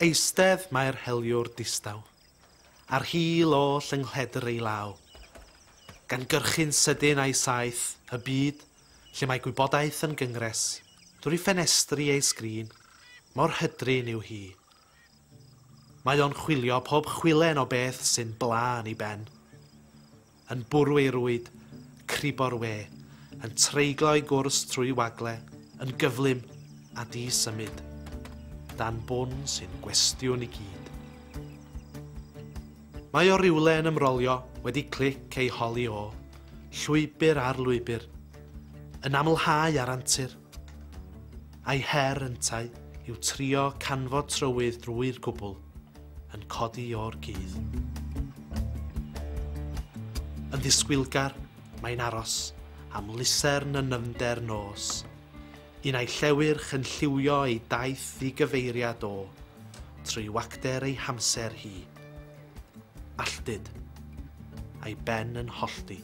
Eistedd mae'r heliwr distaw, ar hil oll yng nghledr ei law, gan gyrchu'n sydyn a'i saeth, y byd, lle mae gwybodaeth yn gyngres, drwy ffenestri ei sgrin, mor hydrin yw hi. Mae o'n chwilio pob chwilen o beth sy'n bla yn ei ben. Yn bwrw ei rwyd, cribo'r we, yn treiglo ei gwrs trwy wagle, yn gyflym a di-symud, dan bwn sy'n gwestiwn i gyd. Mae o rywle yn ymrolio wedi clic ei holi o, llwybr ar lwybr, yn amlhau ar antur. A'i her yntau yw trio canfod trywydd drwy'r cwbl, yn codi o'r gudd. Yn ddisgwylgar, mae'n aros am lusern yn nyfnder nos, un a'i llewyrch yn lliwio ei daith i gyfeiriad o, trwy wacter ei hamser hi. Alltud, a'i ben yn hollti.